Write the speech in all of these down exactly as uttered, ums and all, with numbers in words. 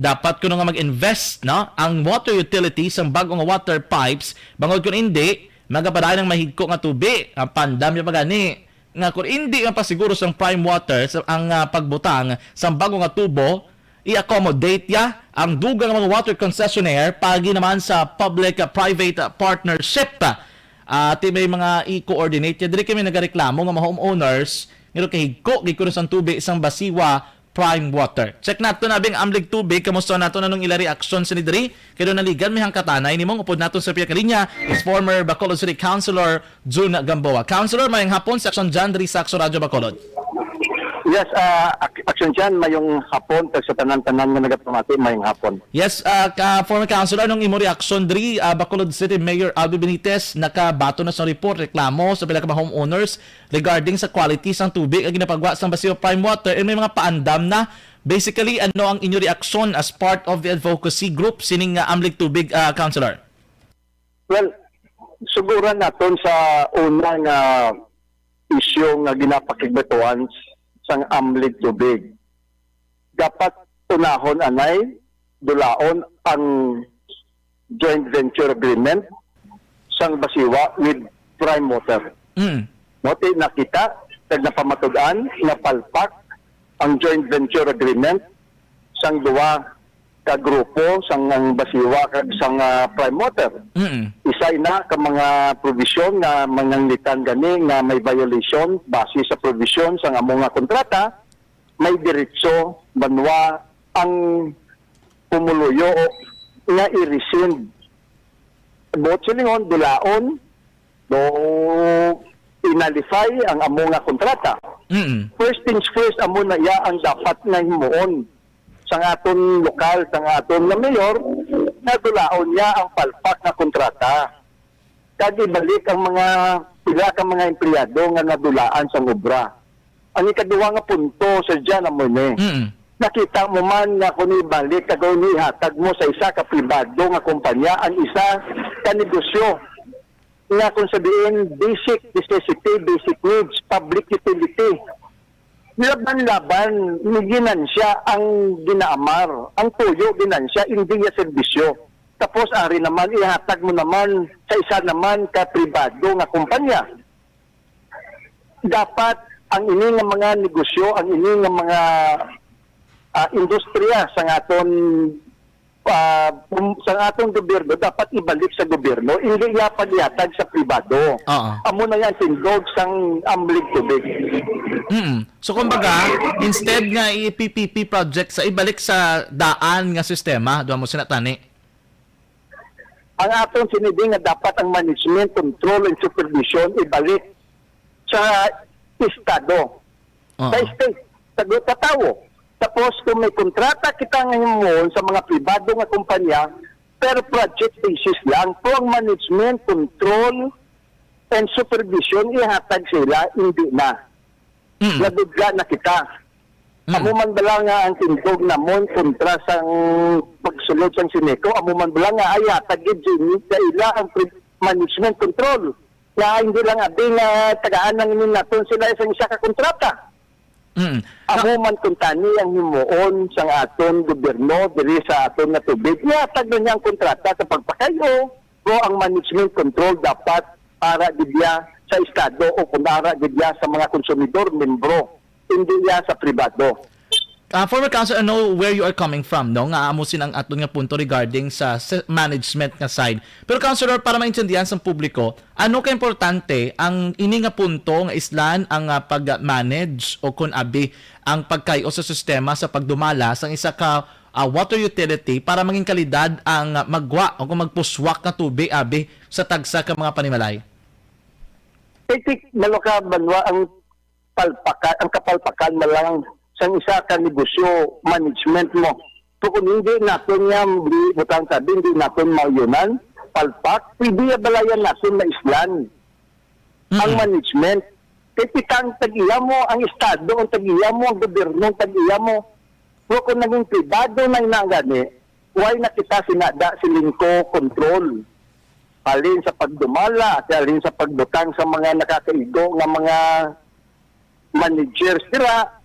Dapat kuno nga mag-invest, no, ang water utility sang bag-o nga water pipes, bangod kun indi, magapadayon ang mahigko nga tubi. Ang pandam niya pa gani nga kun indi ang pasiguro sang Prime Water sa, ang, ah, pagbutang sang bag-o nga tubo, i-accommodate ya ang dugang mga water concessionaire pagi naman sa public, ah, private, ah, partnership. Ah, ti may mga i-coordinate ya. Diri kami nagareklamo nga mga homeowners nga kahigko gid kuno sang tubi sang Basiwa Prime Water. Check nato na bing Amlig Tubig, kamusta nato na nung ila reaksyon sa diri? Kay do naligan may hangkatanay nimo, upod nato sa pihak linya is former Bacolod City Councilor Jun Gamboa. Councilor, mayang hapon, Section John diri sa Action Radyo Bacolod. Yes, ah, Ac-, Action John, mayong hapon, kag sa tanan-tanan nga nagapamati, mayong hapon. Yes, ah, ka, former councilor, anong imo reaksyon diri, ah, Bacolod City Mayor Albi Benitez nakabaton na sa report, reklamo sa pila ka mga homeowners regarding sa quality sang tubig nga ginapagwa sang Basiwa Prime Water, and may mga paandam na. Basically, ano ang inyo reaksyon as part of the advocacy group sining, ah, Amlig Tubig, ah, councilor? Well, suguran naton sa una nga isyu nga ginapakigbatuan sang Amlig Tubig. Dapat unahon anay, dulaon ang joint venture agreement sang Basiwa with Prime Water. Mm. Mo ti nakita kag napamatud-an nga palpak ang joint venture agreement sang duha ka grupo, sang ang Basiwa kag sang, ah, Prime Water. Mm. Isa ina ka mga provision nga mananglitan gani nga may violation base sa provision sang amo nga kontrata, may diretso banwa ang pumuluyo nga i-rescind. Buot silingon, dulaon, do i-nullify ang amo nga kontrata. Mm. First things first, amo na iya ang dapat nga himuon sang aton lokal, sang aton nga mayor, nga dulaon niya ang palpak nga kontrata. Kag ibalik ang mga pila ka mga empleyado nga nadulaan sang obra. Ang ikaduha nga punto, Sir Jan, amo ni. Mm. Nakita mo man nga kung ibalik kag kung ihatag mo sa isa ka pribado nga kumpanya ang isa ka negosyo nga kung sabihin basic necessity, basic needs, public utility. Laban-laban, ni ginansya ang ginaamar, ang tuyo ginansya, hindi niya serbisyo. Tapos ari naman, ihatag mo naman sa isa naman ka pribado nga kumpanya. Dapat ang ini nga mga negosyo, ang ini nga mga, ah, industriya sa aton, ah, um, sa aton gobyerno, dapat ibalik sa gobyerno, hindi niya pag-ihatag sa pribado. Oo. Amo na yan, tindog sang Amlig Tubig. Mm. So, kumbaga, instead nga i-P P P project sa ibalik sa daan nga sistema, duha mo sina tani. Ang aton sinidi nga dapat ang management, control, and supervision ibalik sa Estado, Oo. sa state, sa gru-, sa tawo. Tapos kung may kontrata kita nga himuon sa mga pribado nga kumpanya, per project basis lang. Pero ang management, control, and supervision ihatag sila, hindi na. Mm. Nadudla na kita. Mm. Amo man bala nga ang tindog namon kontra sang pagsulod sang Sineco? Amo man bala nga ay hatag gid sa ila ang pre-, management control? Nga hindi lang abi nga tagaan lang ini naton sila sang isa ka kontrata. Mm. Amo man kuntani ang himuon sang aton gobyerno diri sa aton nga tubig. Ihatag na niya ang kontrata sa pagpakayo, pero ang management control dapat ara gid iya sa Estado o kung ara gid iya sa mga konsumidor, membro, hindi iya sa pribado. Ah, former council, I know where you are coming from, no? Nga amo sin ang aton nga punto regarding sa, sa management nga side. Pero, councilor, para maintindihan sa publiko, ano ka importante ang ini nga punto nga islan ang, ah, pag-manage o kun abi ang pagkay-o sa sistema sa pagdumala sang isa ka, ah, water utility para mangin kalidad ang, ah, magwa o kung magpuswak nga tubig abi sa tagsa ka mga panimalay? Kay tik-, malo ka, Banwa, ang palpakan, ang kapalpakan man lang sang isa ka negosyo management mo. Pero kung hindi naton niya butang sabi, hindi naton mauyunan, palpak, pwede ya balayan naton na islan ang Mm. management. Kay kita ang tag-iya mo, ang Estado ang tag-iya mo, ang gobyerno ang tag-iya mo. Pero kung naging pribado na inagani, why na kita sinada siling ko control? Halin sa pagdumala, halin sa pagbutang sa mga nakakaigo nga mga managers dira.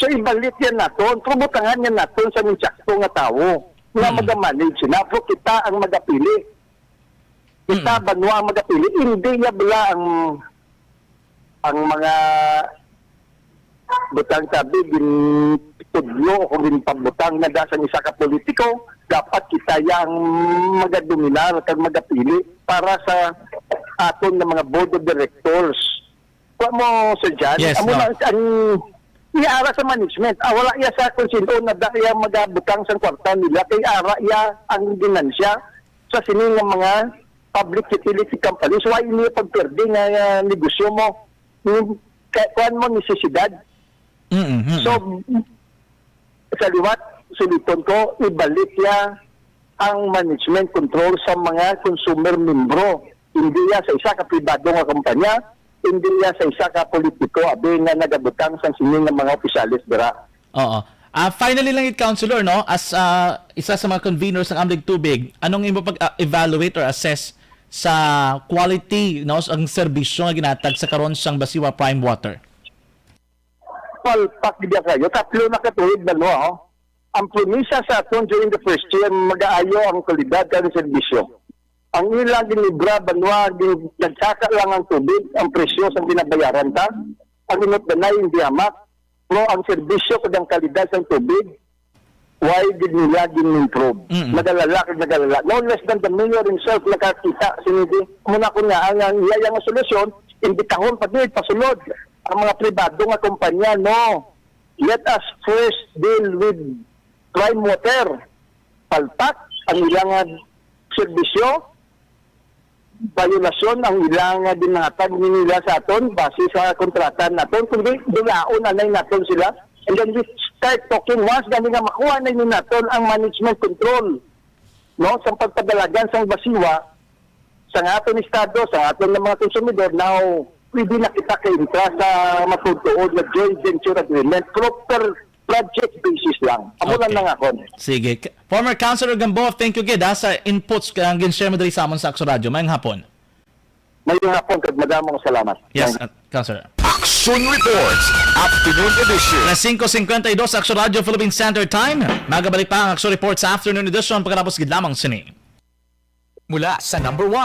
So, ibalik yan naton. Pero butangan yan naton sa insakto nga tawo nga Mm. maga-manage na. Pero kita ang magapili. Kita Mm. banwa ang magapili. Hindi niya bala ang, ang mga butang sabi, ginpudlo o kung ginpabutang na da sa isa ka politiko, dapat kita ya ang magadominar kag magapili para sa aton nga mga board of directors. Wa mo, Sir John? Yes, Amo no. na ang, ang iara sa management. Ah, wala iya sa kung sino na da iya magabutang sa kwarta nila. Kay ara iya ang ginansya sa sini nga mga public utility companies. Why niya pagperde nga, ah, negosyo mo? Yung ka-, kuwan mo, necesidad. Mm, mm. So, sa liwat, suliton ko, ibalik niya ang management control sa mga consumer membro. Hindi ya sa isa ka pribado nga kumpanya, hindi ya sa isa ka politiko, abi nga nagabutang sa sini nga mga opisyales dira. Oo. Ah, finally lang it, Councilor, no? As, ah, isa sa mga conveners ng Amlig Tubig, anong imo pag-evaluate or assess sa quality, no, ang serbisyo nga ginatag sa karon sang Basiwa Prime Water? Palpak gid kayo. Tatlo na ka tuig na, no, oh. Ang promisa sa aton during the first year, magaayo ang kalidad kag serbisyo. Ang ilang ginibra, banwa, gin-, nagsaka lang ang tubig, ang presyo sa ginabayaran ta, ang inot danay, hindi hamak, pero ang serbisyo kag ang kalidad sa tubig, why gid nila gin-improve? Mm-mm. Nagalala kag nagalala. No less than the mayor himself nakakita, sinidi. Muna ko nga, ang, ang iya nga solusyon, imbitahon pa gid, pasulod ang mga pribado nga kumpanya, no. Let us first deal with Prime Water. Palpak ang ilang serbisyo, bayolasyon ang ilang ginhatag nila sa aton base sa kontrata naton, kundi dulaon anay naton sila. And then we start talking once gani nga makuha na ni naton ang management control, no, sa pagpadalagan sang Basiwa sa nga aton estado, sa aton nga mga konsumidor. Now, pwede na kita ka-intra sa matutuod nga joint venture agreement, proper project basis lang. Amo lang Okay. nang akon. Sige. K-, former Councilor Gamboa, thank you gid, ha, sa inputs nga gin-share mo diri sa amon sa Akso Radio. Mayong hapon. Mayong hapon kag madamo nga salamat. Yes, Mayong uh, Councilor. Action Reports, Afternoon Edition. Alas singko singkwenta y dos, Akso Radio Philippine Standard Time. Magabalik pa ang Akso Report sa Afternoon Edition pagkatapos gid lamang sini. Mula sa number one